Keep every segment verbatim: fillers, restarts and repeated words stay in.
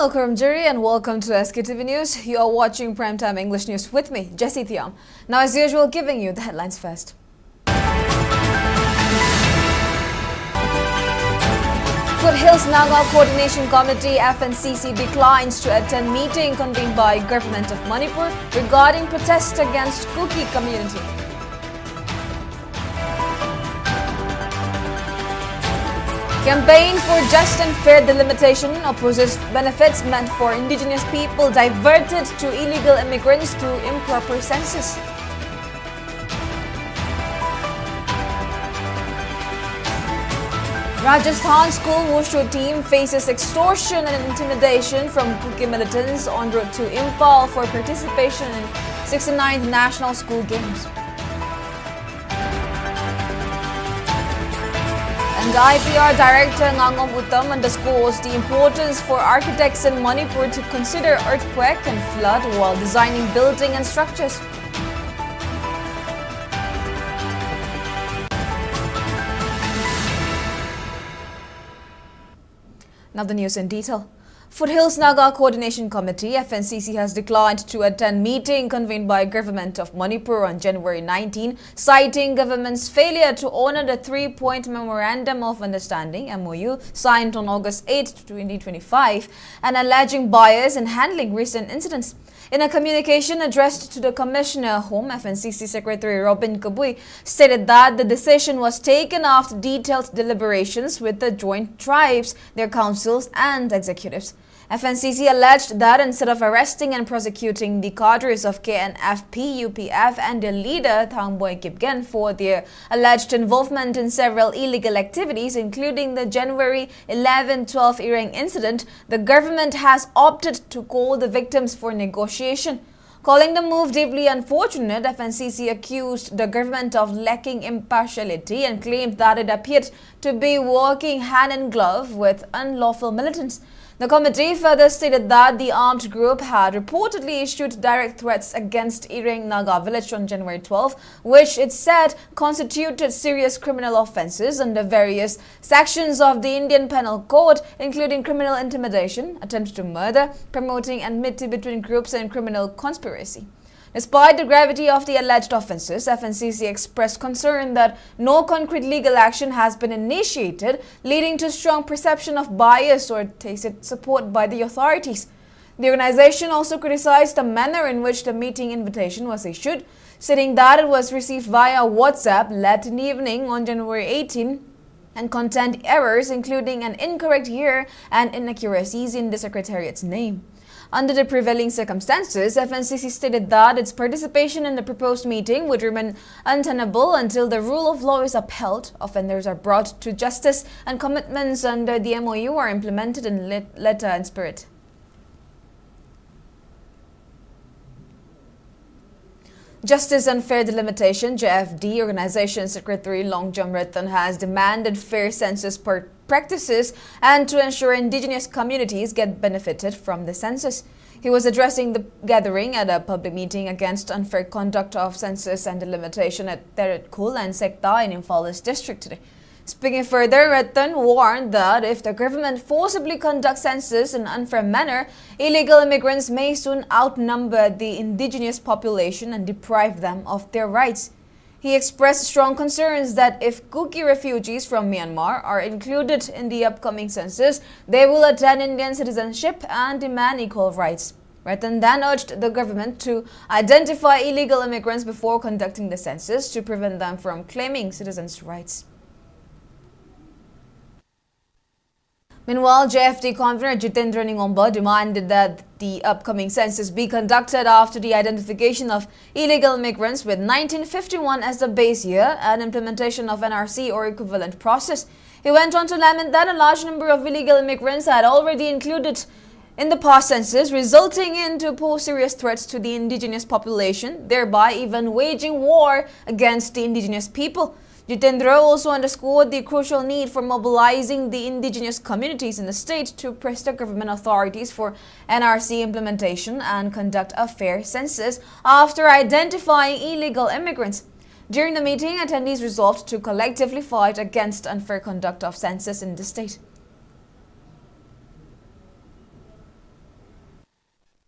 Welcome, Jerry, and welcome to S K T V News. You are watching Primetime English News with me, Jessie Thiam. Now, as usual, giving you the headlines first. Foothills Naga Coordination Committee, F N C C, declines to attend meeting convened by Government of Manipur regarding protest against Kuki community. Campaign for just and fair delimitation opposes benefits meant for indigenous people diverted to illegal immigrants through improper census. Rajasthan school wushu team faces extortion and intimidation from Kuki militants en route to Imphal for participation in sixty-ninth National School Games. And I P R Director Ngangom Uttam underscores the importance for architects in Manipur to consider earthquake and flood while designing building and structures. Now the news in detail. Foothills Naga Coordination Committee, F N C C, has declined to attend meeting convened by Government of Manipur on January nineteen, citing government's failure to honor the three-point memorandum of understanding, M O U, signed on August eighth, twenty twenty-five, and alleging bias in handling recent incidents. In a communication addressed to the Commissioner Home, F N C C Secretary Robin Kabui stated that the decision was taken after detailed deliberations with the joint tribes, their councils, and executives. F N C C alleged that instead of arresting and prosecuting the cadres of K N F P, U P F, and their leader, Thangboi Kipgen, for their alleged involvement in several illegal activities, including the January eleven twelve Ireng incident, the government has opted to call the victims for negotiation. Calling the move deeply unfortunate, F N C C accused the government of lacking impartiality and claimed that it appeared to be working hand in glove with unlawful militants. The committee further stated that the armed group had reportedly issued direct threats against Ireng Naga village on January twelve, which it said constituted serious criminal offenses under various sections of the Indian Penal Code, including criminal intimidation, attempt to murder, promoting enmity between groups, and criminal conspiracy. Despite the gravity of the alleged offenses, F N C C expressed concern that no concrete legal action has been initiated, leading to strong perception of bias or tacit support by the authorities. The organization also criticized the manner in which the meeting invitation was issued, stating that it was received via WhatsApp late in the evening on January eighteen and contained errors, including an incorrect year and inaccuracies in the secretariat's name. Under the prevailing circumstances, F N C C stated that its participation in the proposed meeting would remain untenable until the rule of law is upheld, offenders are brought to justice, and commitments under the M O U are implemented in lit- letter and spirit. Justice and Fair Delimitation, J F D, Organization Secretary Longjam Ratan has demanded fair census per- practices and to ensure indigenous communities get benefited from the census. He was addressing the gathering at a public meeting against unfair conduct of census and delimitation at Teretkul and Sekta in Imphal East District today. Speaking further, Ratan warned that if the government forcibly conducts census in an unfair manner, illegal immigrants may soon outnumber the indigenous population and deprive them of their rights. He expressed strong concerns that if Kuki refugees from Myanmar are included in the upcoming census, they will attend Indian citizenship and demand equal rights. Ratan then urged the government to identify illegal immigrants before conducting the census to prevent them from claiming citizens' rights. Meanwhile, J F D convener Jitendra Ningomba demanded that the upcoming census be conducted after the identification of illegal immigrants with nineteen fifty-one as the base year and implementation of N R C or equivalent process. He went on to lament that a large number of illegal immigrants had already included in the past census, resulting into po- serious threats to the indigenous population, thereby even waging war against the indigenous people. Jitendra also underscored the crucial need for mobilizing the indigenous communities in the state to press the government authorities for N R C implementation and conduct a fair census after identifying illegal immigrants. During the meeting, attendees resolved to collectively fight against unfair conduct of census in the state.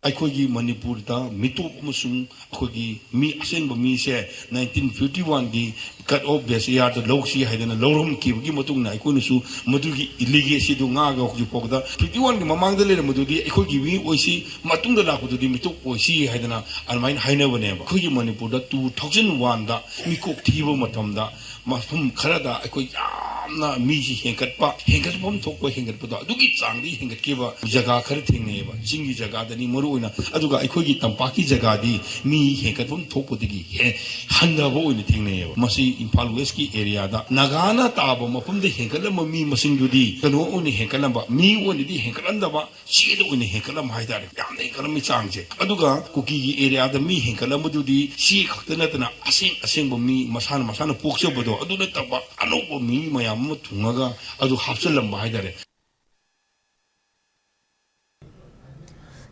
ꯑꯩꯈꯣꯏꯒꯤ ꯃꯅꯤꯄꯨꯔꯗ ꯃꯤꯇꯣꯞ ꯑꯃꯁꯨꯡ ꯑꯩꯈꯣꯏꯒꯤ ꯃꯤ ꯑꯁꯦꯡꯕ ꯃꯤꯁꯦ nineteen fifty one ꯒꯤ cut off base year ꯗ ꯂꯧꯁꯤ ꯍꯥꯏꯗꯅ ꯂꯧꯔꯝꯈꯤꯕꯒꯤ ꯃꯇꯨꯡꯗ ꯑꯩꯈꯣꯏꯅꯁꯨ ꯃꯗꯨꯒꯤ legacy ꯗꯨ ꯉꯥꯛꯑꯒ ꯍꯧꯖꯤꯛ ꯐꯥꯎꯕꯗ fifty one ꯒꯤ ꯃꯃꯥꯡꯗ ꯂꯩꯔꯝꯕꯗꯨꯗꯤ ꯑꯩꯈꯣꯏꯒꯤ ꯃꯤ ꯑꯣꯏꯁꯤ, ꯃꯇꯨꯡꯗ ꯂꯥꯛꯄꯗꯨꯗꯤ ꯃꯤꯇꯣꯞ ꯑꯣꯏꯁꯤ ꯍꯥꯏꯗꯅ ꯑꯗꯨꯃꯥꯏꯅ ꯍꯥꯏꯅꯕꯅꯦꯕ꯫ ꯑꯩꯈꯣꯏꯒꯤ ꯃꯅꯤꯄꯨꯔꯗ two thousand one ꯗ ꯃꯤꯀꯣꯛ ꯊꯤꯕ ꯃꯇꯝꯗ ꯃꯐꯝ ꯈꯔꯗ ꯑꯩꯈꯣꯏ ꯌꯥꯝꯅ ꯃꯤꯁꯤ ꯍꯦꯟꯒꯠꯄ, ꯍꯦꯟꯒꯠꯐꯝ ꯊꯣꯛꯄ ꯍꯦꯟꯒꯠꯄꯗꯣ ꯑꯗꯨꯒꯤ ꯆꯥꯡꯗꯤ ꯍꯦꯟꯒꯠꯈꯤꯕ ꯖꯒꯥ ꯈꯔ ꯊꯦꯡꯅꯩꯌꯦꯕ꯫ ꯆꯤꯡꯒꯤ ꯖꯒꯥꯗꯅꯤ ꯃꯔꯨ ꯑꯣꯏꯅ, ꯑꯗꯨꯒ ꯑꯩꯈꯣꯏꯒꯤ ꯇꯝꯄꯥꯛꯀꯤ ꯖꯒꯥꯗꯤ ꯃꯤ ꯍꯦꯟꯒꯠꯐꯝ ꯊꯣꯛꯄꯗꯒꯤ ꯍꯦ-, ꯍꯟꯊꯕ ꯑꯣꯏꯅ ꯊꯦꯡꯅꯩꯌꯦꯕ꯫ ꯃꯁꯤ ꯏꯝꯐꯥꯜ ꯋꯦꯁꯀꯤ area ꯗ ꯅꯥꯒꯥꯅ ꯇꯥꯕ ꯃꯐꯝꯗ ꯍꯦꯟꯒꯠꯂꯝꯕ ꯃꯤ ꯃꯁꯤꯡꯗꯨꯗꯤ ꯀꯩꯅꯣ ꯑꯣꯏꯅ ꯍꯦꯟꯒꯠꯂꯝꯕ, ꯃꯤ ꯑꯣꯏꯅꯗꯤ ꯍꯦꯟꯒꯠꯂꯝꯗꯕ, ꯆꯦꯗ ꯑꯣꯏꯅ ꯍꯦꯟꯒꯠꯂꯝꯕ ꯍꯥꯏꯇꯥꯔꯦ꯫ ꯌꯥꯝꯅ ꯍꯦꯟꯒꯠꯂꯝꯃꯤ ꯆꯥꯡꯁꯦ꯫ ꯑꯗꯨꯒ ꯀꯨꯀꯤꯒꯤ area ꯗ ꯃꯤ ꯍꯦꯟꯒꯠꯂꯝꯕꯗꯨꯗꯤ ꯆꯦ ꯈꯛꯇ ꯅꯠꯇꯅ ꯑꯁꯦꯡ ꯑꯁꯦꯡꯕ ꯃꯤ ꯃꯁꯥꯅ ꯃꯁꯥꯅ ꯄꯣꯛꯆꯕꯗꯣ ꯑꯗꯨ ꯅꯠꯇꯕ ꯑꯅꯧꯕ ꯃꯤ ꯃꯌꯥꯝ ꯑꯃ ꯊꯨꯡꯉꯒ ꯑꯗꯨ ꯍꯥꯞꯆꯤꯜꯂꯝꯕ ꯍꯥꯏꯇꯥꯔꯦ꯫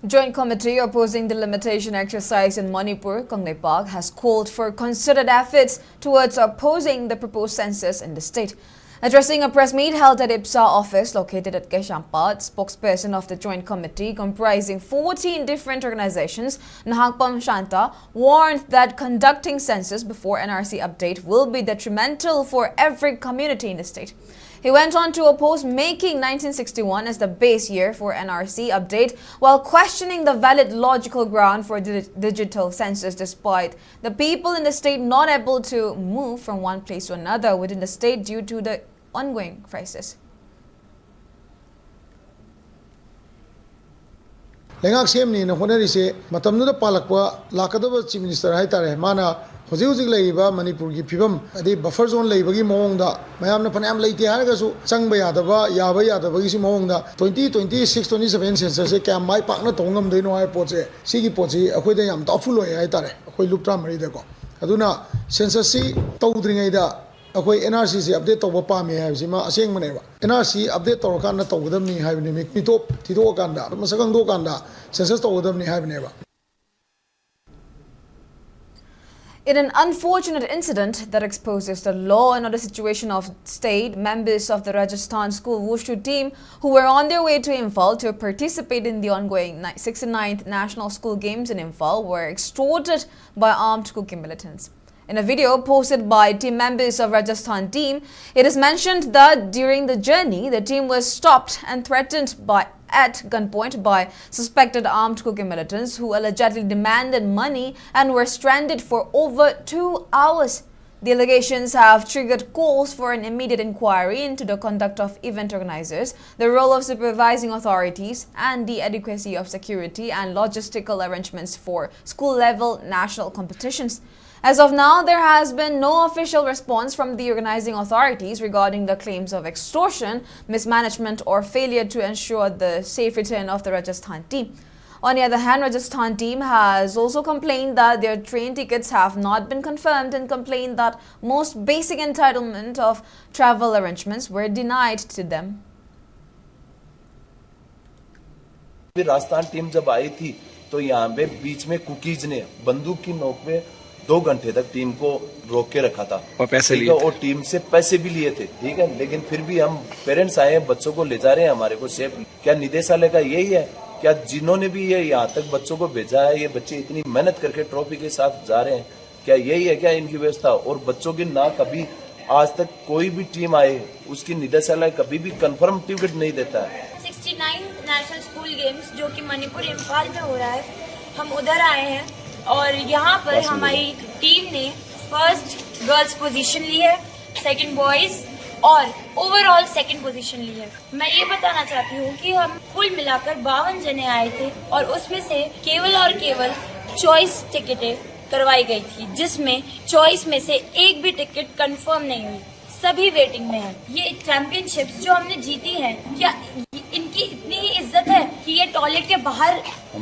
Joint Committee opposing the limitation exercise in Manipur, Kangleipak, has called for concerted efforts towards opposing the proposed census in the state. Addressing a press meet held at IPSA office located at Keshwpatna, spokesperson of the Joint Committee, comprising fourteen different organizations, Nahakpam Shanta, warned that conducting census before N R C update will be detrimental for every community in the state. He went on to oppose making nineteen sixty-one as the base year for N R C update, while questioning the valid logical ground for di-, digital census, despite the people in the state not able to move from one place to another within the state due to the ongoing crisis. ꯂꯩꯉꯥꯛ ꯁꯦꯝꯅꯦꯅ ꯍꯣꯠꯅꯔꯤꯁꯦ ꯃꯇꯝꯗꯨꯗ ꯄꯥꯜꯂꯛꯄ ꯂꯥꯛꯀꯗꯕ Chief Minister ꯍꯥꯏꯇꯥꯔꯦ, ꯃꯥꯅ ꯍꯧꯖꯤꯛ ꯍꯧꯖꯤꯛ ꯂꯩꯔꯤꯕ ꯃꯅꯤꯄꯨꯔꯒꯤ ꯐꯤꯕꯝ, ꯑꯗꯩ buffer zone ꯂꯩꯕꯒꯤ ꯃꯑꯣꯡꯗ, ꯃꯌꯥꯝꯅ ꯐꯅꯌꯥꯝ ꯂꯩꯇꯦ ꯍꯥꯏꯔꯒꯁꯨ ꯆꯪꯕ ꯌꯥꯗꯕ, ꯌꯥꯕ ꯌꯥꯗꯕꯒꯤꯁꯤ ꯃꯑꯣꯡꯗ twenty twenty six twenty seven census ꯁꯦ ꯀꯌꯥꯝ ꯃꯥꯏ ꯄꯥꯛꯅ ꯇꯧꯕ ꯉꯝꯗꯣꯏꯅꯣ ꯍꯥꯏꯕ ꯄꯣꯠꯁꯦ, ꯁꯤꯒꯤ ꯄꯣꯠꯁꯤ ꯑꯩꯈꯣꯏꯗ ꯌꯥꯝ doubtful ꯑꯣꯏ ꯍꯥꯏꯇꯥꯔꯦ, ꯑꯩꯈꯣꯏ ꯂꯨꯞ ꯇꯔꯥꯃꯔꯤꯗꯀꯣ꯫ ꯑꯗꯨꯅ census ꯁꯤ ꯇꯧꯗ꯭ꯔꯤꯉꯩꯗ ꯑꯩꯈꯣꯏ ꯑꯦꯟ ꯑꯥꯔ ꯁꯤꯁꯦ ꯑꯞꯗꯦꯠ ꯇꯧꯕ ꯄꯥꯝꯃꯤ ꯍꯥꯏꯕꯁꯤꯃ ꯑꯁꯦꯡꯕꯅꯦꯕ꯫ ꯑꯦꯟ ꯑꯥꯔ ꯁꯤ ꯑꯞꯗꯦꯠ ꯇꯧꯔꯀꯥꯟꯗ ꯇꯧꯒꯗꯕꯅꯤ ꯍꯥꯏꯕꯅꯦ꯫ ꯃꯤꯇꯣꯞ ꯊꯤꯗꯣꯛꯑꯀꯥꯟꯗ, ꯃꯁꯛ ꯈꯪꯗꯣꯛꯑꯀꯥꯟꯗ ꯁꯦꯟꯁꯁ ꯇꯧꯒꯗꯕꯅꯤ ꯍꯥꯏꯕꯅꯦꯕ꯫ In an unfortunate incident that exposes the law and order situation of state, members of the Rajasthan school wushu team who were on their way to Imphal to participate in the ongoing ni- sixty-ninth National School Games in Imphal were extorted by armed Kuki militants. In a video posted by team members of Rajasthan team, it is mentioned that during the journey, the team was stopped and threatened by at gunpoint by suspected armed Kuki militants who allegedly demanded money and were stranded for over two hours. The allegations have triggered calls for an immediate inquiry into the conduct of event organizers, the role of supervising authorities, and the adequacy of security and logistical arrangements for school level national competitions. As of now, there has been no official response from the organizing authorities regarding the claims of extortion, mismanagement, or failure to ensure the safe return of the Rajasthan team. On the other hand, Rajasthan team has also complained that their train tickets have not been confirmed and complained that most basic entitlement of travel arrangements were denied to them. भी Rajasthan team जब आई थी तो यहाँ पे बीच में cookies ने बंदूक की नोक पे दो घंटे तक टीम को रोक के रखा था। और पैसे ठीक लिए है, थे। और टीम से पैसे भी लिए थे, ठीक है, लेकिन फिर भी हम पेरेंट्स आए हैं, बच्चों को ले जा रहे हैं हमारे को सेफ। क्या निदेशालय का यही है? क्या जिन्होंने भी ये यहाँ तक बच्चों को भेजा है, ये बच्चे इतनी मेहनत करके ट्रॉफी के साथ जा रहे हैं, क्या यही है क्या इनकी व्यवस्था? और बच्चों की ना कभी आज तक कोई भी टीम आए, उसकी निदेशालय कभी भी कंफर्म टिकट नहीं देता है। Sixty ninth national school games जो कि मणिपुर इम्फाल में हो रहा है, हम उधर आए हैं और यहाँ पर हमारी टीम ने फर्स्ट गर्ल्स पोजीशन ली है, सेकंड बॉयज और ओवरऑल सेकंड पोजीशन ली है। मैं ये बताना चाहती हूँ कि हम कुल मिलाकर बावन जने आए थे और उसमें से केवल और केवल चॉइस टिकटें करवाई गई थी, जिसमें चॉइस में से एक भी टिकट कंफर्म नहीं हुई, सभी वेटिंग में है। ये चैंपियनशिप्स जो हमने जीती हैं, क्या इनकी इतनी ही इज्जत है? कि ये टॉयलेट के बाहर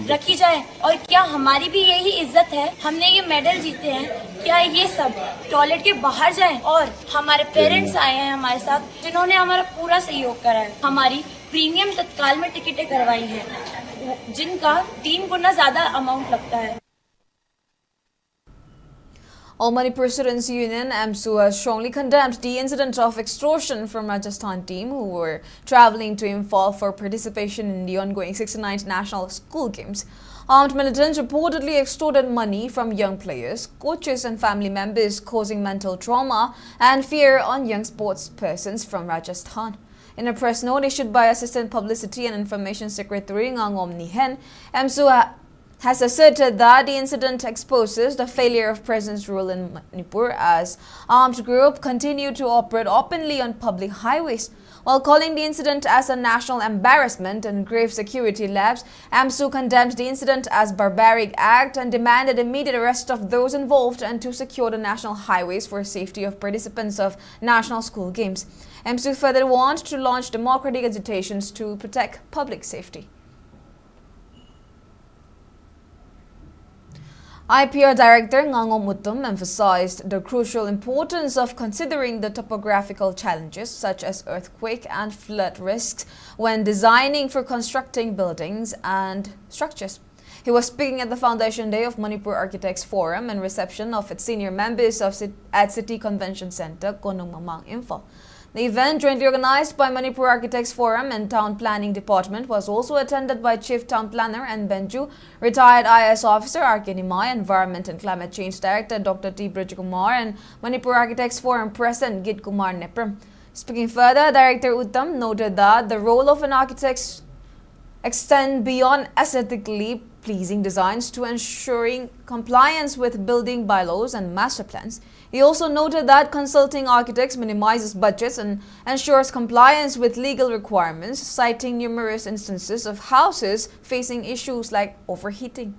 रखी जाए, और क्या हमारी भी यही इज्जत है? हमने ये मेडल जीते हैं, क्या ये सब टॉयलेट के बाहर जाए? और हमारे पेरेंट्स आए हैं हमारे साथ, जिन्होंने हमारा पूरा सहयोग करा है। हमारी प्रीमियम तत्काल में टिकटें करवाई हैं, जिनका तीन गुना ज्यादा अमाउंट लगता है। All Manipur Students Union, AMSU, has strongly condemned the incident of extortion from Rajasthan team who were traveling to Imphal for participation in the ongoing sixty-ninth National School Games. Armed militants reportedly extorted money from young players, coaches, and family members, causing mental trauma and fear on young sports persons from Rajasthan. In a press note issued by Assistant Publicity and Information Secretary Ngangom Nihen, AMSU ha- has asserted that the incident exposes the failure of presence rule in Manipur as armed group continue to operate openly on public highways. While calling the incident as a national embarrassment and grave security lapse, AMSU condemned the incident as barbaric act and demanded immediate arrest of those involved and to secure the national highways for safety of participants of National School Games. AMSU further warned to launch democratic agitations to protect public safety. I P R Director Ngangom Uttam emphasized the crucial importance of considering the topographical challenges such as earthquake and flood risks when designing for constructing buildings and structures. He was speaking at the foundation day of Manipur Architects Forum and reception of its senior members of Cit- at City Convention Center, Konung Mamang, Imphal. The event, jointly organized by Manipur Architects Forum and Town Planning Department, was also attended by Chief Town Planner N Benju, retired I A S officer R K Nimai, Environment and Climate Change Director Doctor T Brajakumar, and Manipur Architects Forum President Git Kumar Nepram. Speaking further, Director Uttam noted that the role of an architect extend beyond aesthetically pleasing designs to ensuring compliance with building bylaws and master plans. He also noted that consulting architects minimizes budgets and ensures compliance with legal requirements, citing numerous instances of houses facing issues like overheating.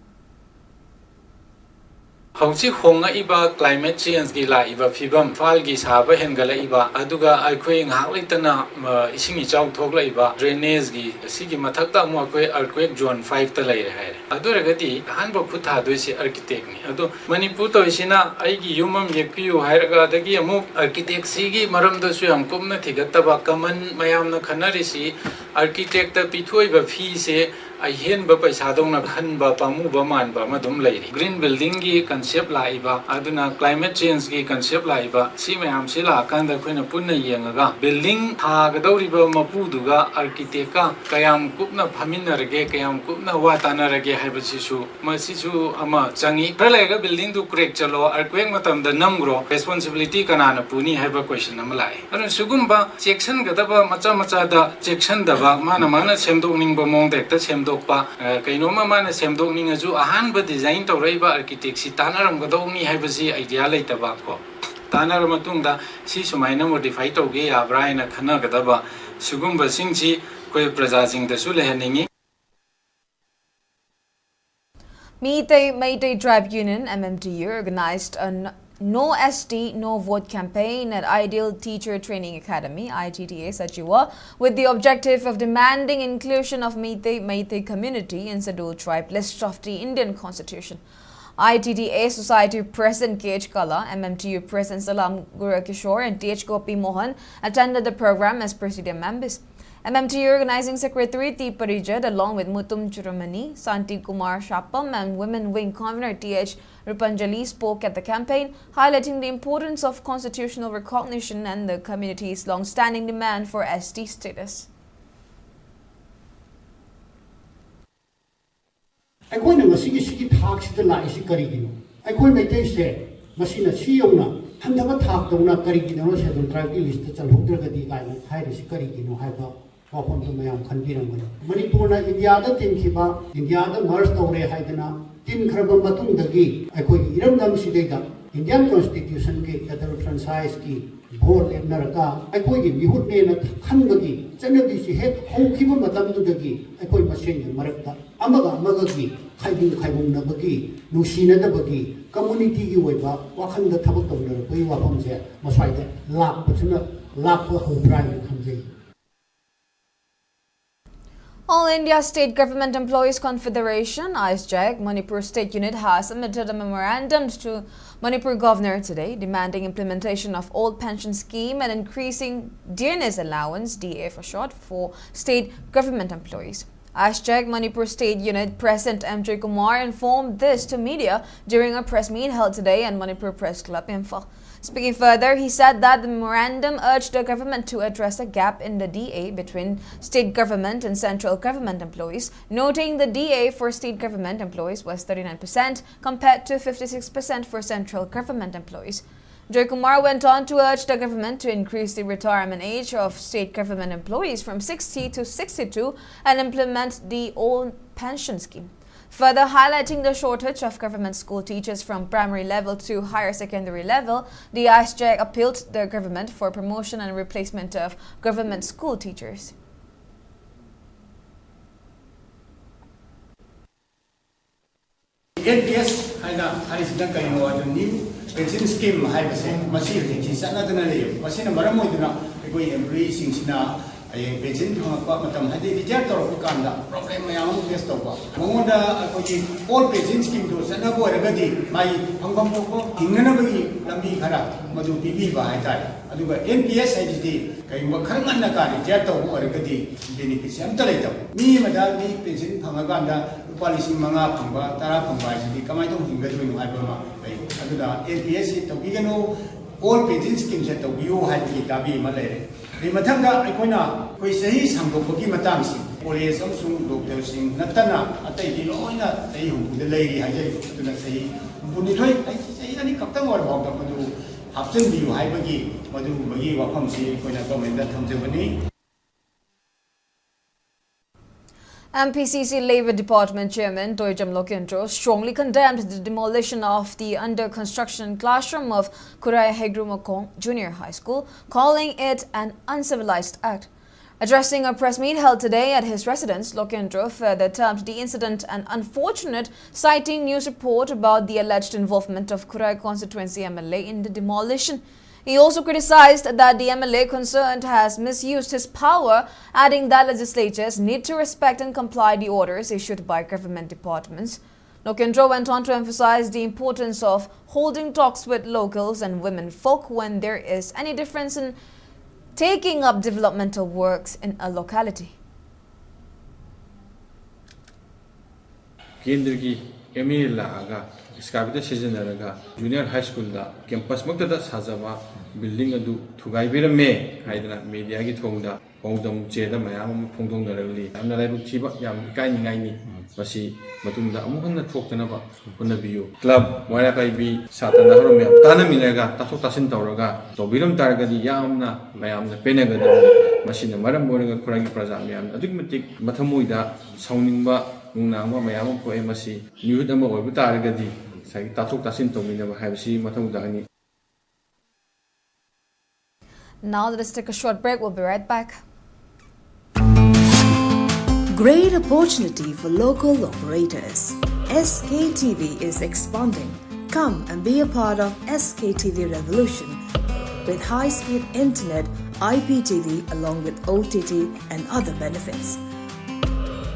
ꯍꯧꯖꯤꯛ ꯍꯣꯡꯉꯛꯏꯕ climate changeꯒꯤ ꯂꯥꯛꯏꯕ ꯐꯤꯕꯝ, ꯏꯝꯐꯥꯜꯒꯤ ꯁꯥꯕ ꯍꯦꯟꯒꯠꯂꯛꯏꯕ, ꯑꯗꯨꯒ ꯑꯩꯈꯣꯏ ꯉꯥꯏꯍꯥꯛ ꯂꯩꯇꯅ, ꯑ, ꯏꯁꯤꯡ ꯏꯆꯥꯎ ꯊꯣꯛꯂꯛꯏꯕ, drainageꯒꯤ, ꯁꯤꯒꯤ ꯃꯊꯛꯇ ꯑꯃꯨꯛ ꯑꯩꯈꯣꯏ earthquake zone fiveꯇ ꯂꯩꯔꯦ ꯍꯥꯏꯔꯦ꯫ ꯑꯗꯨ ꯑꯣꯏꯔꯒꯗꯤ ꯑꯍꯥꯟꯕ ꯈꯨꯠ ꯊꯥꯗꯣꯏꯁꯦ architectꯅꯤ꯫ ꯑꯗꯣ ꯃꯅꯤꯄꯨꯔ ꯇꯧꯔꯤꯁꯤꯅ "ꯑꯩꯒꯤ ꯌꯨꯝ ꯑꯃ ꯌꯦꯛꯄꯤꯌꯨ" ꯍꯥꯏꯔꯒ, ꯑꯗꯒꯤ ꯑꯃꯨꯛ architectꯁꯤꯒꯤ ꯃꯔꯝꯗꯁꯨ ꯌꯥꯝ ꯀꯨꯞꯅ ꯊꯤꯒꯠꯇꯕ, common ꯃꯌꯥꯝꯅ ꯈꯟꯅꯔꯤꯁꯤ architectꯇ ꯄꯤꯊꯣꯛꯏꯕ feeꯁꯦ ꯑꯍꯦꯟꯕ ꯄꯩꯁꯥꯗꯧꯅ ꯈꯟꯕ, ꯄꯥꯝꯃꯨꯕ ꯃꯥꯟꯕ ꯑꯃ ꯑꯗꯨꯝ ꯂꯩꯔꯤ꯫ Green buildingꯒꯤ concept ꯂꯥꯛꯏꯕ, ꯑꯗꯨꯅ climate changeꯒꯤ concept ꯂꯥꯛꯏꯕ, ꯁꯤ ꯃꯌꯥꯝꯁꯤ ꯂꯥꯛꯑꯀꯥꯟꯗ ꯑꯩꯈꯣꯏꯅ ꯄꯨꯟꯅ ꯌꯦꯡꯉꯒ building ꯊꯥꯒꯗꯧꯔꯤꯕ ꯃꯄꯨꯗꯨꯒ architectꯀ ꯀꯌꯥꯝ ꯀꯨꯞꯅ ꯐꯝꯃꯤꯟꯅꯔꯒꯦ, ꯀꯌꯥꯝ ꯀꯨꯞꯅ ꯋꯥ ꯇꯥꯅꯔꯒꯦ ꯍꯥꯏꯕꯁꯤꯁꯨ, ꯃꯁꯤꯁꯨ ꯑꯃ ꯆꯪꯉꯤ꯫ ꯈꯔ ꯂꯩꯔꯒ buildingꯗꯨ crack ꯆꯠꯂꯣ, earthquake ꯃꯇꯝꯗ ꯅꯝꯈ꯭ꯔꯣ, responsibility ꯀꯅꯥꯅ ꯄꯨꯅꯤ ꯍꯥꯏꯕ question ꯑꯃ ꯂꯥꯛꯑꯦ꯫ ꯑꯗꯨꯅ ꯁꯤꯒꯨꯝꯕ ꯆꯦꯛꯁꯤꯟꯒꯗꯕ ꯃꯆꯥ ꯃꯆꯥꯗ ꯆꯦꯛꯁꯤꯟꯗꯕ, ꯃꯥꯅ ꯃꯥꯅ ꯁꯦꯝꯗꯣꯛꯅꯤꯡꯕ ꯃꯑꯣꯡꯗ ꯍꯦꯛꯇ ꯁꯦꯝꯗꯣꯛꯄ, ꯑ, ꯀꯩꯅꯣꯝꯃ ꯃꯥꯅ ꯁꯦꯝꯗꯣꯛꯅꯤꯡꯉꯁꯨ ꯑꯍꯥꯟꯕ design ꯇꯧꯔꯛꯏꯕ architectꯁꯤ ꯇꯥꯟꯅꯔꯝꯒꯗꯧꯅꯤ ꯍꯥꯏꯕꯁꯤ idea ꯂꯩꯇꯕ ꯀꯣ꯫ ꯇꯥꯟꯅꯔ ꯃꯇꯨꯡꯗ ꯁꯤ ꯁꯨꯃꯥꯏꯅ modify ꯇꯧꯒꯦ ꯌꯥꯕ꯭ꯔꯥ ꯍꯥꯏꯅ ꯈꯟꯅꯒꯗꯕ, ꯁꯤꯒꯨꯝꯕꯁꯤꯡꯁꯤ ꯑꯩꯈꯣꯏ ꯄ꯭ꯔꯖꯥꯁꯤꯡꯗꯁꯨ ꯂꯩꯍꯟꯅꯤꯡꯉꯤ꯫ Meitei Meitei Tribe Union, M M T U, organized a n- No S T, No Vote campaign at Ideal Teacher Training Academy, I T T A, Sachiwa, with the objective of demanding inclusion of Meitei Meitei community in Scheduled Tribe list of the Indian Constitution. I T T A Society President K H Kala, M M T U President Salam Gura Kishore, and T H Gopi Mohan attended the program as Presidium members. M M T U Organizing Secretary T Parijat, along with Mutum Churumani, Santi Kumar Shapam, and Women Wing Convener T H Rupanjali, spoke at the campaign, highlighting the importance of constitutional recognition and the community's long-standing demand for S T status. ꯑꯩꯈꯣꯏꯅ ꯉꯁꯤꯒꯤ ꯁꯤꯒꯤ ꯊꯥꯛꯁꯤꯗ ꯂꯥꯛꯏꯁꯤ ꯀꯔꯤꯒꯤꯅꯣ? ꯑꯩꯈꯣꯏ ꯃꯩꯇꯩꯁꯦ ꯃꯁꯤꯅ ꯁꯤ ꯌꯧꯅ ꯍꯟꯊꯕ ꯊꯥꯛꯇꯧꯅ ꯀꯔꯤꯒꯤꯅꯣ Scheduled Tribeꯀꯤ listꯇ ꯆꯜꯍꯧꯗ꯭ꯔꯒꯗꯤ ꯀꯥꯏꯅ ꯍꯥꯏꯔꯤꯁꯤ ꯀꯔꯤꯒꯤꯅꯣ ꯍꯥꯏꯕ ꯋꯥꯐꯝꯗꯨ ꯃꯌꯥꯝ ꯈꯟꯕꯤꯔꯝꯒꯅꯤ꯫ ꯃꯅꯤꯄꯨꯔꯅ ꯏꯟꯗꯤꯌꯥꯗ ꯇꯤꯟꯈꯤꯕ, ꯏꯟꯗꯤꯌꯥꯗ merge ꯇꯧꯔꯦ ꯍꯥꯏꯗꯅ ꯇꯤꯟꯈ꯭ꯔꯕ ꯃꯇꯨꯡꯗꯒꯤ ꯑꯩꯈꯣꯏꯒꯤ ꯏꯔꯝꯗꯝꯁꯤꯗꯩꯗ Indian Constitutionꯒꯤ Scheduled Franchiseꯀꯤ ꯚꯣꯠ ꯂꯦꯞꯅꯔꯒ ꯑꯩꯈꯣꯏꯒꯤ ꯃꯤꯍꯨꯠꯅꯦꯅ ꯈꯟꯕꯒꯤ ꯆꯠꯅꯕꯤꯁꯤ ꯍꯦꯛ ꯍꯧꯈꯤꯕ ꯃꯇꯝꯗꯨꯗꯒꯤ ꯑꯩꯈꯣꯏ ꯃꯁꯦꯟꯒꯤ ꯃꯔꯛꯇ ꯑꯃꯒ ꯑꯃꯒꯒꯤ ꯈꯥꯏꯕꯨꯡ ꯈꯥꯏꯕꯨꯡꯅꯕꯒꯤ, ꯅꯨꯡꯁꯤꯅꯗꯕꯒꯤ, ꯀꯝꯃꯨꯅꯤꯇꯤꯒꯤ ꯑꯣꯏꯕ ꯋꯥꯈꯜꯗ ꯊꯕꯛ ꯇꯧꯅꯔꯛꯄꯒꯤ ꯋꯥꯐꯝꯁꯦ ꯃꯁ꯭ꯋꯥꯏꯗ ꯂꯥꯛꯄꯁꯤꯅ, ꯂꯥꯛꯄ ꯍꯧꯕ꯭ꯔꯥ ꯍꯥꯏꯅ ꯈꯟꯖꯩ꯫ All India State Government Employees Confederation, ISGEC, Manipur State Unit has submitted a memorandum to Manipur Governor today demanding implementation of old pension scheme and increasing dearness allowance, D A for short, for state government employees. ISGEC Manipur State Unit President M J Kumar informed this to media during a press meet held today at Manipur Press Club, Imphal. Speaking further, he said that the memorandum urged the government to address the gap in the D A between state government and central government employees, noting the D A for state government employees was thirty-nine percent compared to fifty-six percent for central government employees. Joy Kumar went on to urge the government to increase the retirement age of state government employees from sixty to sixty-two and implement the old pension scheme. Further highlighting the shortage of government school teachers from primary level to higher secondary level, the ISGEC appealed the government for promotion and replacement of government school teachers. N P S ꯍꯥꯏꯅ ꯍꯥꯏꯔꯤꯁꯤꯅ ꯀꯔꯤꯅꯣ ꯍꯥꯏꯕ, new pension scheme ꯍꯥꯏꯕꯁꯦ, ꯃꯁꯤ ꯍꯧꯖꯤꯛꯁꯤ ꯆꯠꯅꯗꯅ ꯂꯩꯌꯦꯕ꯫ ꯃꯁꯤꯅ ꯃꯔꯝ ꯑꯣꯏꯗꯨꯅ ꯑꯩꯈꯣꯏ ꯑꯦꯝꯄ꯭ꯂꯣꯌꯤꯁꯤꯡꯁꯤꯅ ꯍꯌꯦꯡ ꯄꯦꯟꯁꯟ ꯐꯪꯉꯛꯄ ꯃꯇꯝ, ꯍꯥꯏꯗꯤ ꯔꯤꯇꯥꯌꯔ ꯇꯧꯔꯛꯄ ꯀꯥꯟꯗ ꯄ꯭ꯔꯣꯕ꯭ꯂꯦꯝ ꯃꯌꯥꯝ ꯑꯃ ꯐꯦꯁ ꯇꯧꯕ꯫ ꯃꯉꯣꯟꯗ ꯑꯩꯈꯣꯏꯒꯤ ꯑꯣꯜ ꯄꯦꯟꯁꯟ ꯁ꯭ꯀꯤꯝꯗꯣ ꯆꯠꯅꯕ ꯑꯣꯏꯔꯒꯗꯤ ꯃꯥꯒꯤ ꯐꯪꯐꯝ ꯊꯣꯛꯄ ꯍꯤꯡꯅꯅꯕꯒꯤ ꯂꯝꯕꯤ ꯈꯔ ꯃꯗꯨ ꯄꯤꯕꯤꯕ ꯍꯥꯏꯇꯥꯔꯦ꯫ ꯑꯗꯨꯒ ꯑꯦꯟ ꯄꯤ ꯑꯦꯁ ꯍꯥꯏꯁꯤꯗꯤ ꯀꯔꯤꯒꯨꯝꯕ ꯈꯔ ꯉꯟꯅ ꯀꯥ ꯔꯤꯇꯥꯌꯔ ꯇꯧꯕ ꯑꯣꯏꯔꯒꯗꯤ ꯕꯦꯅꯤꯐꯤꯠꯁꯦ ꯑꯝꯇ ꯂꯩꯇꯕ꯫ ꯃꯤ ꯑꯃꯗ ꯃꯤ ꯄꯦꯟꯁꯟ ꯐꯪꯉꯀꯥꯟꯗ ꯂꯨꯄꯥ ꯂꯤꯁꯤꯡ ꯃꯉꯥ ꯐꯪꯕ, ꯇꯔꯥ ꯐꯪꯕ ꯍꯥꯏꯁꯤꯗꯤ ꯀꯃꯥꯏꯅ ꯇꯧꯅ ꯍꯤꯡꯒꯗꯣꯏꯅꯣ ꯍꯥꯏꯕ ꯑꯃ ꯂꯩ꯫ ꯑꯗꯨꯅ ꯑꯦꯟ ꯄꯤ ꯑꯦꯁ ꯁꯤ ꯇꯧꯕꯤꯒꯅꯨ, ꯑꯣꯜ ꯄꯦꯟꯁꯟ ꯁ꯭ꯀꯤꯝꯁꯦ ꯇꯧꯕꯤꯌꯨ ꯍꯥꯏꯕꯒꯤ ꯗꯥꯕꯤ ꯑꯃ ꯂꯩꯔꯦ꯫ ꯑꯗꯩ ꯃꯊꯪꯗ ꯑꯩꯈꯣꯏꯅ ꯑꯩꯈꯣꯏ ꯆꯍꯤ ꯁꯥꯡꯗꯣꯛꯄꯒꯤ ꯃꯇꯥꯡꯁꯤ, ꯀꯣꯂꯦꯖ ꯑꯃꯁꯨꯡ ꯗꯣꯛꯇꯔꯁꯤꯡ ꯅꯠꯇꯅ ꯑꯇꯩꯗꯤ ꯂꯣꯏꯅ ꯆꯍꯤ ꯍꯨꯝꯐꯨꯗ ꯂꯩꯔꯤ ꯍꯥꯏꯖꯔꯤꯕ꯫ ꯑꯗꯨꯅ ꯆꯍꯤ ꯍꯨꯝꯐꯨꯅꯤꯊꯣꯏ, ꯑꯩ ꯆꯍꯤ ꯑꯅꯤ ꯈꯛꯇꯪ ꯑꯣꯏꯔꯐꯥꯎꯗ ꯃꯗꯨ ꯍꯥꯞꯆꯤꯟꯕꯤꯌꯨ ꯍꯥꯏꯕꯒꯤ ꯃꯗꯨꯒꯨꯝꯕꯒꯤ ꯋꯥꯐꯝꯁꯤ ꯑꯩꯈꯣꯏꯅ ꯒꯣꯔꯃꯦꯟꯗ ꯊꯝꯖꯕꯅꯤ꯫ M P C C Labour Department Chairman Toijam Lokendro strongly condemned the demolition of the under-construction classroom of Khurai Hegrumakong Junior High School, calling it an uncivilized act. Addressing a press meet held today at his residence, Lokendro further termed the incident an unfortunate, citing news report about the alleged involvement of Khurai constituency M L A in the demolition. He also criticized that the M L A concerned has misused his power, adding that legislatures need to respect and comply the orders issued by government departments. Lokendro went on to emphasize the importance of holding talks with locals and women folk when there is any difference in taking up developmental works in a locality. ꯀꯦꯟꯗ꯭ꯔꯒꯤ M A ꯂꯥꯛꯑꯒ ꯑꯦꯛꯁꯀꯥꯚꯦꯇꯔ ꯁꯤꯖꯤꯟꯅꯔꯒ junior ꯍꯥꯏ ꯁ꯭ꯀꯨꯜꯗ ꯀꯦꯝꯄꯁꯃꯛꯇꯗ ꯁꯥꯖꯕ building ꯑꯗꯨ ꯊꯨꯒꯥꯏꯕꯤꯔꯝꯃꯦ ꯍꯥꯏꯗꯅ ꯃꯦꯗꯤꯌꯥꯒꯤ ꯊꯣꯡꯗ ꯄꯥꯎꯗꯝ ꯆꯦꯗ ꯃꯌꯥꯝ ꯑꯃ ꯐꯣꯡꯗꯣꯛꯅꯔꯛꯂꯤ꯫ ꯌꯥꯝꯅ ꯂꯥꯏꯕꯛ ꯊꯤꯕ, ꯌꯥꯝ ꯏꯀꯥꯏꯅꯤꯡꯉꯥꯏꯅꯤ꯫ ꯃꯁꯤ ꯃꯇꯨꯡꯗ ꯑꯃꯨꯛ ꯍꯟꯅ ꯊꯣꯛꯇꯅꯕ ꯍꯣꯠꯅꯕꯤꯌꯨ꯫ ꯀ꯭ꯂꯕ, ꯋꯥꯏꯔꯥ ꯄꯥꯏꯕꯤ, ꯁꯥꯇ꯭ꯔ ꯅꯍꯥꯔꯣꯜ ꯃꯌꯥꯝ ꯇꯥꯟꯅꯃꯤꯟꯅꯔꯒ, ꯇꯥꯊꯣꯛ ꯇꯥꯁꯤꯟ ꯇꯧꯔꯒ ꯇꯧꯕꯤꯔꯝ ꯇꯥꯔꯒꯗꯤ ꯌꯥꯝꯅ ꯃꯌꯥꯝꯅ ꯄꯦꯟꯅꯒꯗꯕꯅꯤ꯫ ꯃꯁꯤꯅ ꯃꯔꯝ ꯑꯣꯏꯔꯒ ꯈꯨꯔꯥꯏꯒꯤ ꯄ꯭ꯔꯖꯥ ꯃꯌꯥꯝꯅ ꯑꯗꯨꯛꯀꯤ ꯃꯇꯤꯛ ꯃꯊꯃꯣꯏꯗ ꯁꯥꯎꯅꯤꯡꯕ, ꯅꯨꯡꯅꯥꯡꯕ ꯃꯌꯥꯝ ꯑꯃ ꯄꯣꯛꯑꯦ꯫ ꯃꯁꯤ ꯃꯤꯍꯨꯠ ꯑꯃ ꯑꯣꯏꯕ ꯇꯥꯔꯒꯗꯤ ꯉꯁꯥꯏꯒꯤ ꯇꯥꯊꯣꯛ ꯇꯥꯁꯤꯟ ꯇꯧꯃꯤꯟꯅꯕ ꯍꯥꯏꯕꯁꯤ ꯃꯊꯧ ꯇꯥꯒꯅꯤ꯫ Now let us take a short break. We'll be right back. Great opportunity for local operators. S K T V is expanding. Come and be a part of S K T V revolution with high-speed internet, I P T V along with O T T and other benefits.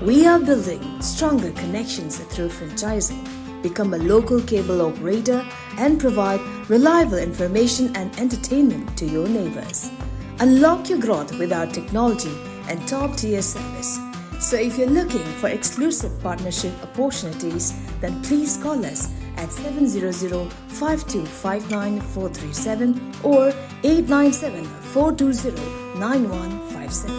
We are building stronger connections through franchising. Become a local cable operator and provide reliable information and entertainment to your neighbors. Unlock your growth with our technology and top-tier service. So if you're looking for exclusive partnership opportunities, then please call us at seven zero zero, five two five nine, four three seven or eight nine seven, four two zero, nine one five seven.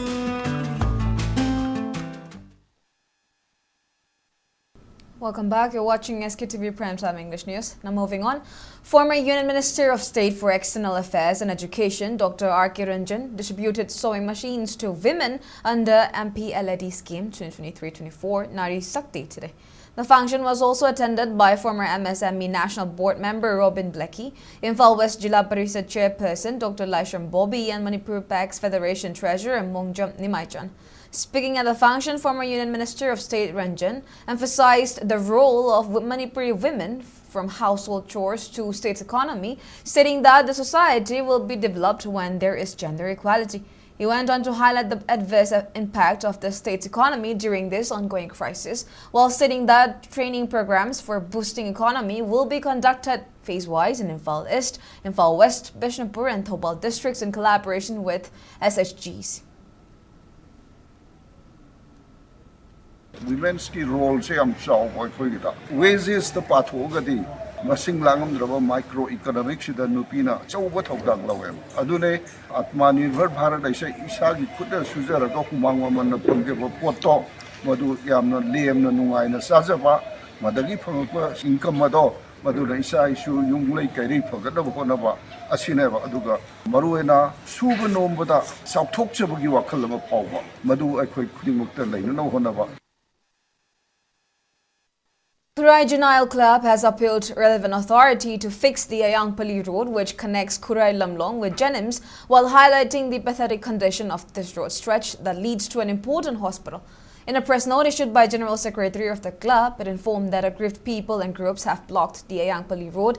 Welcome back. You're watching S K T V Prime Time English News. Now moving on. Former Union Minister of State for External Affairs and Education, Doctor R K Ranjan, distributed sewing machines to women under M P L A D scheme twenty twenty-three twenty-four Nari Shakti today. The function was also attended by former M S M E National Board member Robin Blackie, Imphal West Jila Parishad Chairperson Doctor Laishram Bobby, and Manipur PACS Federation Treasurer Mongjam Nimaichan. Speaking at the function, former Union Minister of State Ranjan emphasized the role of wo- Manipuri women, from household chores to state's economy, stating that the society will be developed when there is gender equality. He went on to highlight the adverse impact of the state's economy during this ongoing crisis, while stating that training programs for boosting economy will be conducted phase-wise in Imphal East, Imphal West, Bishnupur, and Thoubal districts in collaboration with S H Gs. Women's ꯀꯤ role ꯁꯦ ꯌꯥꯝ ꯆꯥꯎꯕ ꯑꯩꯈꯣꯏꯒꯤꯗ꯫ Wages ꯇ ꯄꯥꯊꯣꯛꯑꯒꯗꯤ ꯃꯁꯤꯡ ꯂꯥꯡꯉꯝꯗ꯭ꯔꯕ micro economic ꯁꯤꯗ ꯅꯨꯄꯤꯅ ꯑꯆꯧꯕ ꯊꯧꯗꯥꯡ ꯂꯧꯋꯦꯕ꯫ ꯑꯗꯨꯅꯦ ꯑꯥꯇꯃꯥ ꯅꯤꯔꯚꯔ ꯚꯥꯔꯠ ꯍꯥꯏꯁꯦ, ꯏꯁꯥꯒꯤ ꯈꯨꯠꯅ ꯁꯨꯖꯔꯒ ꯍꯨꯃꯥꯡ ꯃꯃꯜꯅ ꯐꯪꯖꯕ ꯄꯣꯠꯇꯣ, ꯃꯗꯨ ꯌꯥꯝꯅ ꯂꯦꯝꯅ ꯅꯨꯡꯉꯥꯏꯅ ꯆꯥꯖꯕ, ꯃꯗꯒꯤ ꯐꯪꯉꯛꯄ income ꯑꯗꯣ ꯃꯗꯨꯅ ꯏꯆꯥ ꯏꯁꯨ ꯌꯨꯝ ꯂꯩ ꯀꯩꯔꯩ ꯐꯒꯠꯅꯕ ꯍꯣꯠꯅꯕ ꯑꯁꯤꯅꯦꯕ꯫ ꯑꯗꯨꯒ ꯃꯔꯨꯑꯣꯏꯅ ꯁꯨꯕ ꯅꯣꯝꯕꯗ ꯆꯥꯎꯊꯣꯛꯆꯕꯒꯤ ꯋꯥꯈꯜ ꯑꯃ ꯐꯥꯎꯕ, ꯃꯗꯨ ꯑꯩꯈꯣꯏ ꯈꯨꯗꯤꯡꯃꯛꯇ ꯂꯩꯅꯅꯕ ꯍꯣꯠꯅꯕ꯫ Khurai Juvenile Club has appealed relevant authority to fix the Ayangpali road, which connects Khurai Lamlong with Jenims, while highlighting the pathetic condition of this road stretch that leads to an important hospital. In a press note issued by General Secretary of the club, it informed that aggrieved people and groups have blocked the Ayangpali road,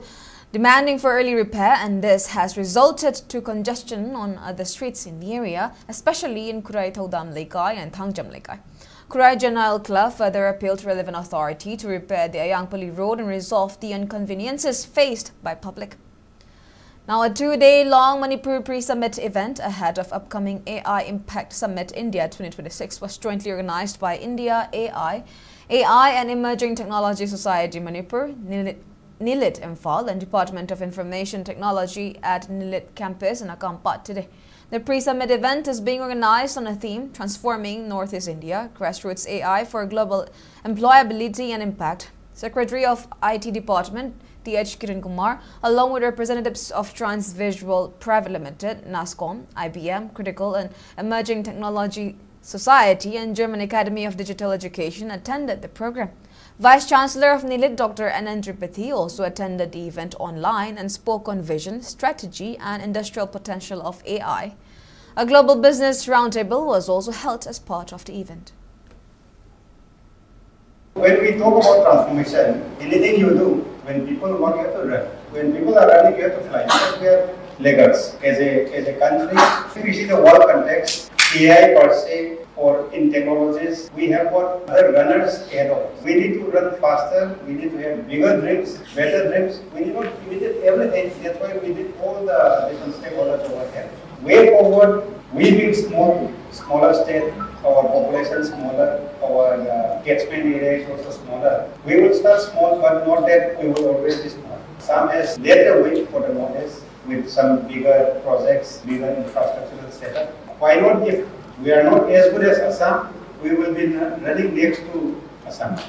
demanding for early repair, and this has resulted to congestion on other streets in the area, especially in Khurai Thoudam Leikai and Thangjam Leikai. Khurai Juvenile Club further appealed relevant authority to repair the Ayangpali road and resolve the inconveniences faced by public. Now, a two-day long Manipur pre-summit event ahead of upcoming A I Impact Summit India twenty twenty-six was jointly organized by India A I, A I and Emerging Technology Society Manipur, NILIT, NILIT Imphal, and Department of Information Technology at NILIT campus in Akampat today. The pre-summit event is being organized on a theme, Transforming Northeast India, Grassroots A I for Global Employability and Impact. Secretary of I T Department, T H Kiran Kumar, along with representatives of Transvisual Private Limited, NASSCOM, I B M, Critical and Emerging Technology Society, and German Academy of Digital Education, attended the program. Vice Chancellor of NIELIT, Doctor Anand Tripathi, also attended the event online and spoke on vision, strategy, and industrial potential of A I. A global business roundtable was also held as part of the event. When we talk about transformation, anything you do, when people walk, you have to run. When people are running, you have to fly. Because we are laggards as a, as a country. If we see the world context, A I per se, or in technologies, we have got other runners ahead of us. We need to run faster, we need to have bigger dreams, better dreams. We need not immediate everything. That's why we need all the different stakeholders over here. Way forward, we being small, smaller state, our population smaller, our uh, catchment area is also smaller. We will start small, but not that we will always be small. Assam has led the way for the Northeast with some bigger projects, bigger infrastructural setup. Why not, if we are not as good as Assam, we will be running next to Assam.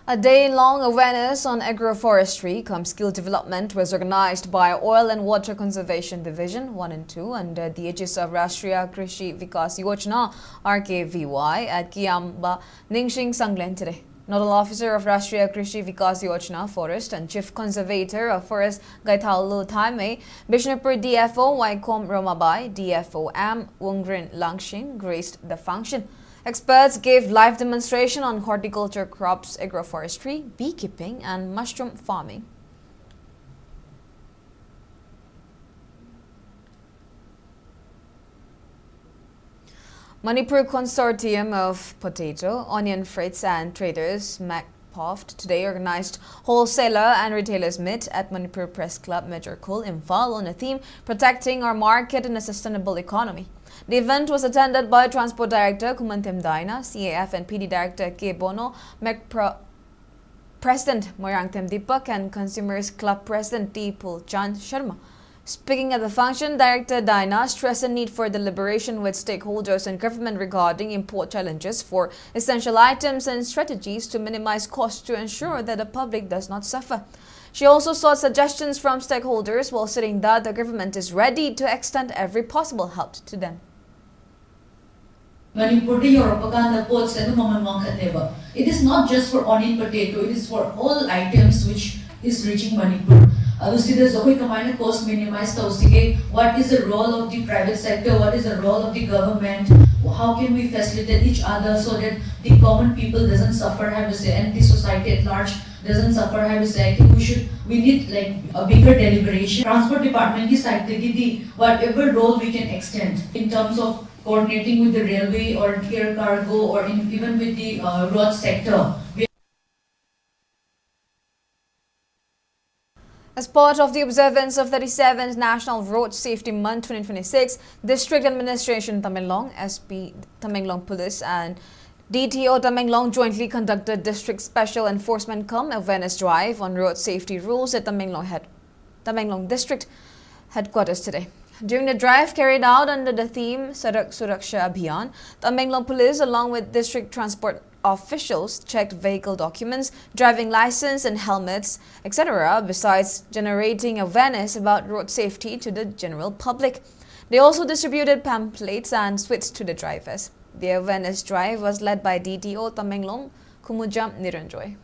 A day-long awareness on agroforestry cum skill development was organized by Oil and Water Conservation Division one and two under the aegis of Rashtriya Krishi Vikas Yojana, R K V Y, at Kiamba Ningshing Sanglen today. Nodal Officer of Rashtriya Krishi Vikas Yojana Forest and Chief Conservator of Forest Gaithalu Thaimei, Bishnupur D F O Waikom Romabai, D F O M Wungrin Langshing graced the function. Experts gave live demonstration on horticulture crops, agroforestry, beekeeping, and mushroom farming. Manipur Consortium of Potato, Onion Freights and Traders, MACPOFT, today organized Wholesaler and Retailers Meet at Manipur Press Club, Major Khul, Imphal, on a theme, Protecting Our Market in a Sustainable Economy. The event was attended by Transport Director Kumantem Daina, C A F and P D Director K Bono, MACPRO President Moirangthem Deepak, and Consumers Club President T Pulchand Sharma. Speaking at the function, Director Daina stressed the need for deliberation with stakeholders and government regarding import challenges for essential items and strategies to minimize costs to ensure that the public does not suffer. She also sought suggestions from stakeholders while stating that the government is ready to extend every possible help to them. ꯃꯅꯤꯄꯨꯔꯗ ꯌꯧꯔꯛꯄ ꯀꯥꯟꯗ ꯄꯣꯠꯁꯦ ꯑꯗꯨꯝ ꯃꯃꯜ ꯋꯥꯡꯈꯠꯂꯦꯕ꯫ It is not just for onion potato, it is for all items which is reaching Manipur. ꯑꯗꯨ ꯁꯤꯗꯁꯨ ꯑꯩꯈꯣꯏ ꯀꯃꯥꯏꯅ cost minimize ꯇꯧꯁꯤꯒꯦ? What is the role of the private sector? What is the role of the government? How can we facilitate each other so that the common people doesn't suffer ꯍꯥꯏꯕꯁꯦ, and the society at large doesn't suffer ꯍꯥꯏꯕꯁꯦ? I think we should, we need like a bigger deliberation. Transport department ꯀꯤ side ꯇꯒꯤꯗꯤ whatever role we can extend in terms of coordinating with the railway or air cargo or in, even with the uh, road sector. As part of the observance of thirty-seventh National Road Safety Month twenty twenty-six, District Administration Tamenglong, S P Tamenglong Police and D T O Tamenglong jointly conducted District Special Enforcement cum Awareness Drive on Road Safety Rules at Tamenglong, head, Tamenglong District Headquarters today. During the drive carried out under the theme Sadak Suraksha Abhiyan, Tamenglong Police, along with District Transport officials, checked vehicle documents, driving license and helmets, et cetera, besides generating awareness about road safety to the general public. They also distributed pamphlets and sweets to the drivers. The awareness drive was led by D T O Tamenglong, Kumujam Niranjoy.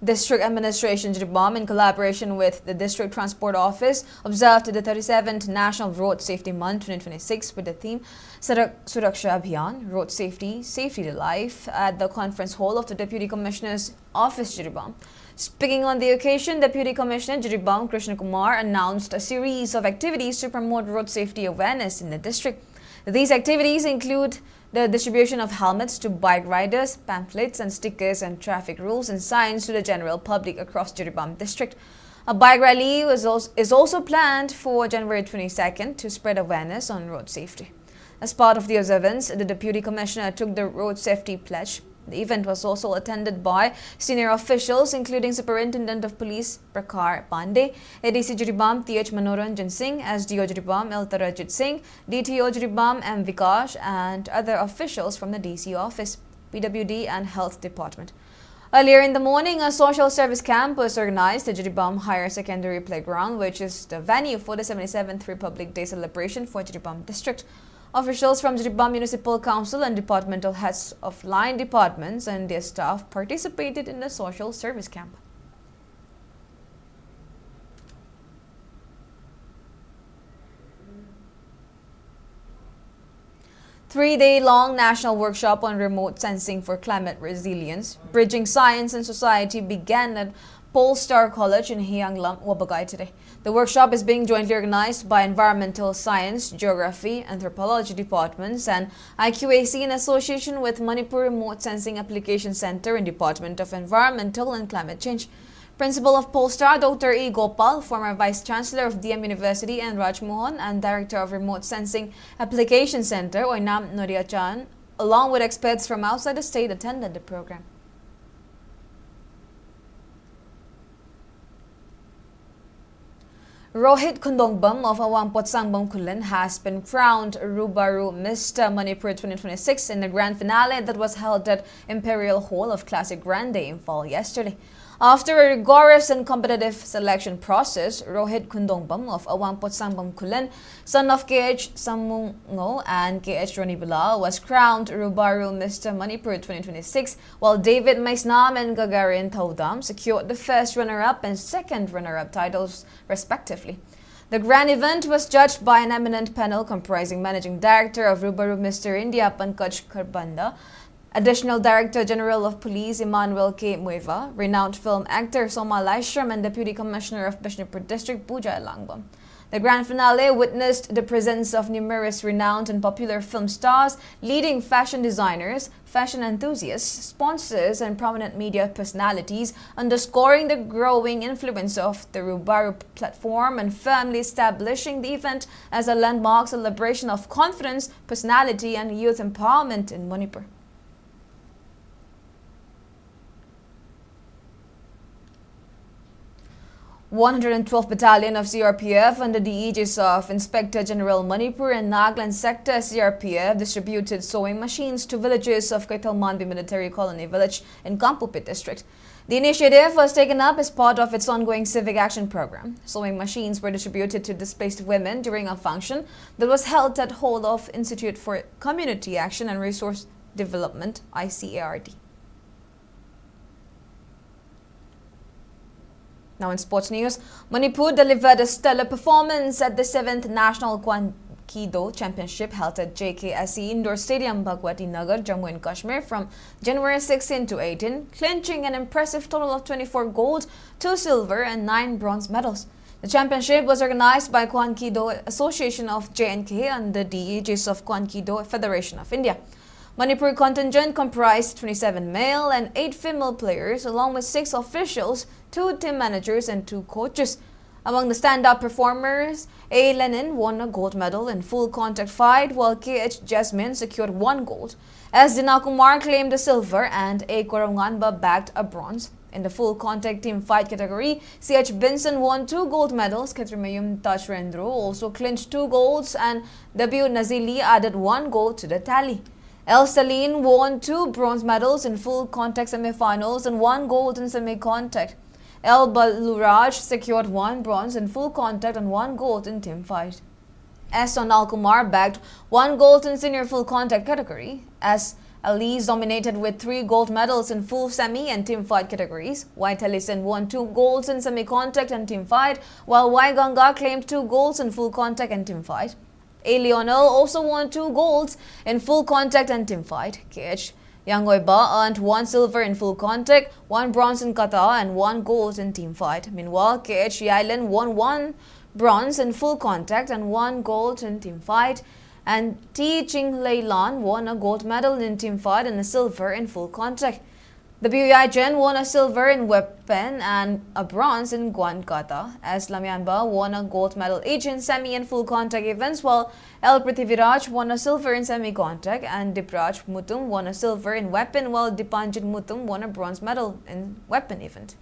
District Administration Jiribam, in collaboration with the District Transport Office, observed the thirty-seventh National Road Safety Month twenty twenty-six with the theme Sadak Suraksha Abhiyan, Road Safety, Safety to Life, at the conference hall of the Deputy Commissioner's Office, Jiribam. Speaking on the occasion, Deputy Commissioner Jiribam Krishna Kumar announced a series of activities to promote road safety awareness in the district. These activities include the distribution of helmets to bike riders, pamphlets and stickers, and traffic rules and signs to the general public across Jiribam district. A bike rally was als-, is also planned for January twenty-second to spread awareness on road safety. As part of the observance, the Deputy Commissioner took the road safety pledge. The event was also attended by senior officials, including Superintendent of Police Prakhar Pandey, A D C Jiribam T H Manoranjan Singh, S D O Jiribam L Tarajit Singh, D T O Jiribam M Vikash, and other officials from the D C office, P W D, and Health Department. Earlier in the morning, a social service camp was organized at Jiribam Higher Secondary Playground, which is the venue for the seventy-seventh Republic Day celebration for Jiribam District. Officials from Jiribam Municipal Council and departmental heads of line departments and their staff participated in the social service camp. Three-day-long national workshop on remote sensing for climate resilience, bridging science and society, began at Polestar College in Hiyanglam, Wabagai today. The workshop is being jointly organized by Environmental Science, Geography, Anthropology departments and I Q A C in association with Manipur Remote Sensing Application Center and Department of Environmental and Climate Change. Principal of Polestar, Doctor E Gopal, former Vice Chancellor of D M University N Raj Mohan, and Director of Remote Sensing Application Center, Oinam Noriachan, along with experts from outside the state, attended the program. Rohit Khundongbam of Awang Potsangbam Khullen has been crowned Rubaru Mister Manipur twenty twenty-six in the grand finale that was held at Imperial Hall of Classic Grande, Imphal, yesterday. After a rigorous and competitive selection process, Rohit Khundongbam of Awang Potsangbam Khullen, son of K H Samungo and K H Ronibula, was crowned Rubaru Mister Manipur twenty twenty-six, while David Maisnam and Gagarin Thaudam secured the first runner-up and second runner-up titles, respectively. The grand event was judged by an eminent panel comprising Managing Director of Rubaru Mister India, Pankaj Kharbanda, Additional Director General of Police Emmanuel K Muivah, renowned film actor Soma Laishram, and Deputy Commissioner of Bishnupur District Pooja Elangbam. The grand finale witnessed the presence of numerous renowned and popular film stars, leading fashion designers, fashion enthusiasts, sponsors, and prominent media personalities, underscoring the growing influence of the Rubaru platform and firmly establishing the event as a landmark celebration of confidence, personality, and youth empowerment in Manipur. One hundred twelfth Battalion of C R P F, under the aegis of Inspector General Manipur and Nagaland Sector C R P F, distributed sewing machines to villages of Keithelmanbi Military Colony Village in Kangpokpi District. The initiative was taken up as part of its ongoing civic action program. Sewing machines were distributed to displaced women during a function that was held at Hall of Institute for Community Action and Resource Development, I C A R D. Now in sports news, Manipur delivered a stellar performance at the seventh National Kwan Kido Championship held at J K S E Indoor Stadium, Bhagwati Nagar, Jammu and Kashmir, from January sixteen to eighteen, clinching an impressive total of twenty-four gold, two silver, and nine bronze medals. The championship was organized by Kwan Kido Association of J and K under the aegis of Kwan Kido Federation of India. Manipur contingent comprised twenty-seven male and eight female players, along with six officials, two team managers, and two coaches. Among the standout performers, A Lenin won a gold medal in full contact fight, while K H Jasmine secured one gold. S Dina Kumar claimed a silver and A Koramnganba bagged a bronze. In the full contact team fight category, C H Benson won two gold medals. Khetrimayum Tajrendro also clinched two golds, and W Nazili added one gold to the tally. L Stalin won two bronze medals in full contact semifinals and one gold in semi-contact. L Baluraj secured one bronze in full contact and one gold in team fight. S Sonal Kumar bagged one gold in senior full contact category. S Ali is dominated with three gold medals in full semi and team fight categories. Y Talison won two golds in semi-contact and team fight, while Y Ganga claimed two golds in full contact and team fight. A Lionel also won two golds in full contact and team fight. K H Yangoiba earned one silver in full contact, one bronze in kata, and one gold in team fight. Meanwhile, K H Yailen won one bronze in full contact and one gold in team fight. And T Ching Leilan won a gold medal in team fight and a silver in full contact. The Buyai Jen won a silver in weapon and a bronze in Guan Kata, as Lamyanba won a gold medal each in semi and full contact events, while L Prithviraj won a silver in semi contact and Dipraj Mutum won a silver in weapon, while Dipanjit Mutum won a bronze medal in weapon event.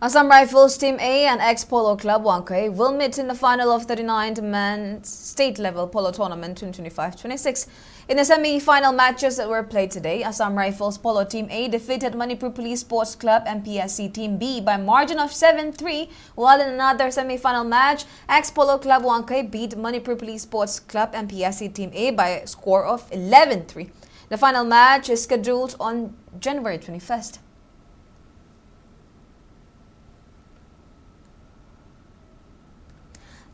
Assam Rifles Team A and Ex Polo Club Wangkhei will meet in the final of thirty-ninth Men's State Level Polo Tournament twenty twenty-five twenty-six. In the semi-final matches that were played today, Assam Rifles Polo Team A defeated Manipur Police Sports Club M P S C Team B by margin of seven three, while in another semi-final match, Ex Polo Club Wangkhei beat Manipur Police Sports Club M P S C Team A by a score of eleven three. The final match is scheduled on January twenty-first.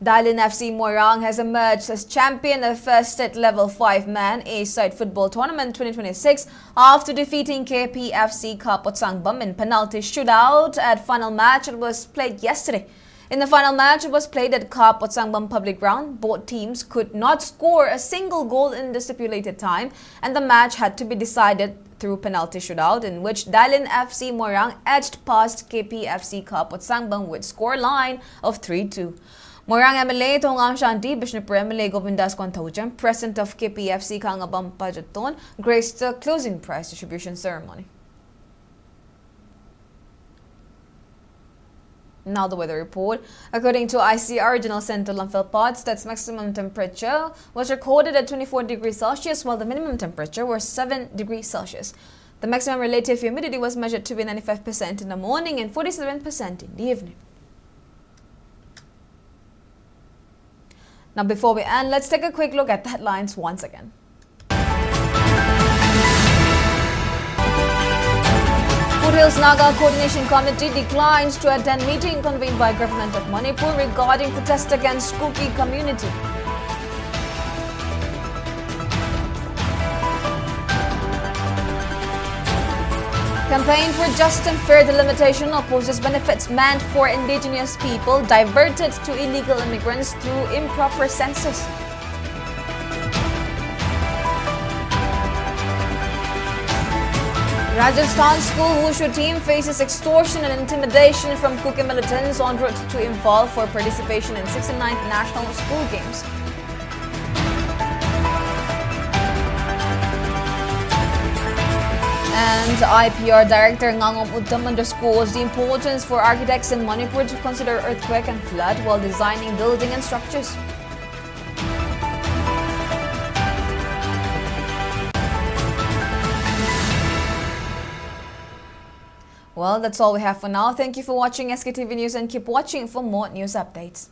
Dailin F C Moirang has emerged as champion of First State Level five Man A-Side Football Tournament twenty twenty-six after defeating K P F C Kha Potsangbam in penalty shootout at final match that was played yesterday. In the final match, it was played at Kha Potsangbam Public Ground. Both teams could not score a single goal in the stipulated time, and the match had to be decided through penalty shootout, in which Dailin F C Moirang edged past K P F C Kha Potsangbam with score line of three two. Moirang M L A Thongam Shanti, Bishnupur M L A Govindas Konthoujam, President of K P F C Khangabam Pajaton, graced the closing prize distribution ceremony. Now the weather report. According to I C R Regional Center Lamphel Paths, its maximum temperature was recorded at twenty-four degrees Celsius, while the minimum temperature was seven degrees Celsius. The maximum relative humidity was measured to be ninety-five percent in the morning and forty-seven percent in the evening. Now, before we end, let's take a quick look at the headlines once again. Foothills Naga Coordination Committee declines to attend meeting convened by Government of Manipur regarding protest against Kuki community. Campaign for just and fair delimitation opposes benefits meant for indigenous people diverted to illegal immigrants through improper census. Rajasthan school Wushu team faces extortion and intimidation from Kuki militants en route to Imphal for participation in sixty-ninth National School Games. And I P R Director Ngangom Uttam underscores the importance for architects in Manipur to consider earthquake and flood while designing building and structures. Well, that's all we have for now. Thank you for watching S K T V News and keep watching for more news updates.